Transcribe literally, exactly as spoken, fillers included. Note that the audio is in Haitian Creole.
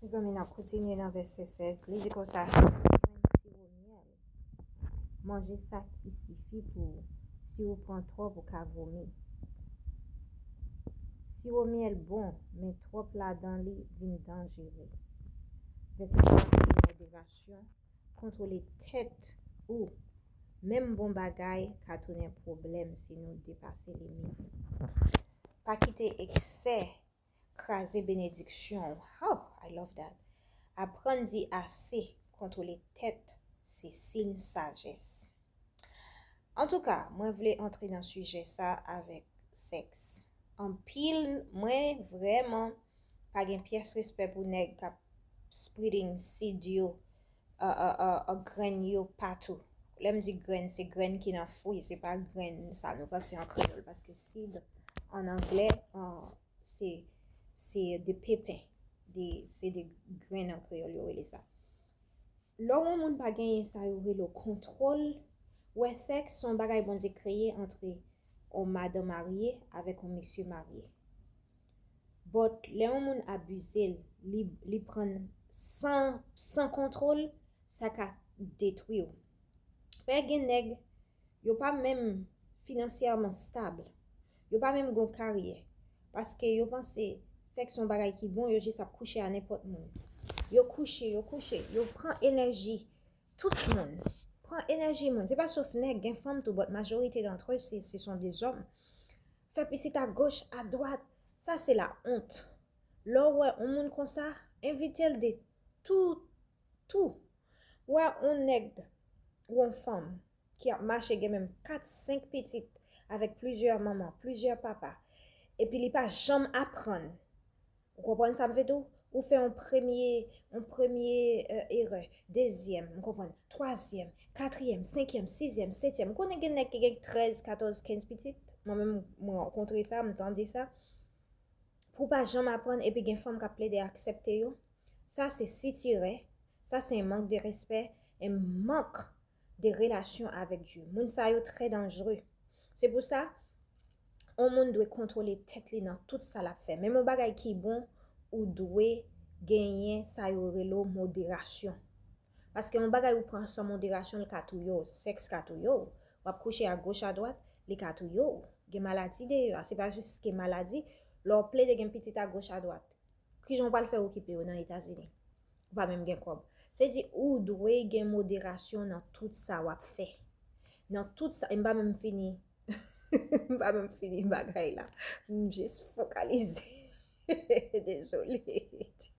Mezanmi, n ap kontinye nan vèsè sèz. Li di konsa, si w pran siwo myèl, manje sa ki sifi pou ou. Si w pran twòp, ou ka vomi. Siwo myèl bon, men twòp ladan li vin danjere. Vèsè sèz se moderasyon. Kontwole tèt ou. Menm bon bagay ka tounen pwoblèm si nou depase limit. Pa kite eksè kraze benediksyon w. Oh, I love that. Aprann di ase, kontwole tèt, se siy sajès. Antouka, mwen vle antre nan sijè sa avèk sèks. Anpil, mwen vrèman pa gen pyès respè pou nèg k ap spreading seed yo, uh, uh, uh, uh, grenn yo patou. Lè m di grenn, se grenn ki nan fwi, se pa grenn sa nou panse an kreyòl, paske seed an anglè, uh, se, se de pepen, de, se de grenn an kreyòl yo rele sa. Lè yon moun pa genyen sa yo rele kontwòl, wè sèks se yon bagay Bondye kreye antre yon madan marye avèk yon mesye marye. But lè yon moun abize l, li, li pran l san, san kontwòl, sa ka detwi w. Fè gen nèg, yo pa menm finansyèman stab. Yo pa menm gon karyè. Paske yo panse sèks se yon bagay ki bon, yo jis ap kouche a nenpòt moun. Yo kouche, yo kouche, yo pran enèji tout moun. Pran enèji moun. Se pa sof nèg, gen fanm tou, but majorite d'entre eux, se, se sont des hommes. Fè pitit a goch, a dwat, sa se la ont. Lè w wè yon moun konsa, envite l de tou, tou. Wè yon nèg ou yon fanm ki ap mache gen menm kat, senk pitit avèk plizyè manman, plizyè papa, epi li pa janm aprann. Ou konprann sa m vle di w? Ou fè yon premye, yon premye, euh, erè, dezyèm, m konprann, twazyèm, katriyèm, senkyèm, sizyèm, setyèm. M konnen gen nèg ki gen trèz, katòz, kenz pitit. Mwen menm, mwen rankontre sa, m tande sa. Pou w pa janm aprann, epi gen fanm k ap plede aksepte yo. Sa se sitirè, sa se yon mank de respè, yon mank de relasyon avèk Dye. Moun sa yo trè danjere. Se pou sa, yon moun dwe kontwole tèt li nan tout sa l ap fè. Menm yon bagay ki bon, ou dwe genyen sa yo rele w moderasyon. Paske yon bagay ou pran san moderasyon, l ka touye w. Sèks ka touye w. W ap kouche a goch a dwat, li ka touye w. Gen maladi deyò a. Se pa jis ke maladi, lè w plede gen pitit a goch a dwat. Kijan w pral fè okipe yo nan Etazini? Ou pa menm gen kòb. Se di ou dwe gen moderasyon nan tout sa w ap fè. Nan tout sa, e m pa menm fini. M pa menm fini bagay la. M jis fokalize. Dezole.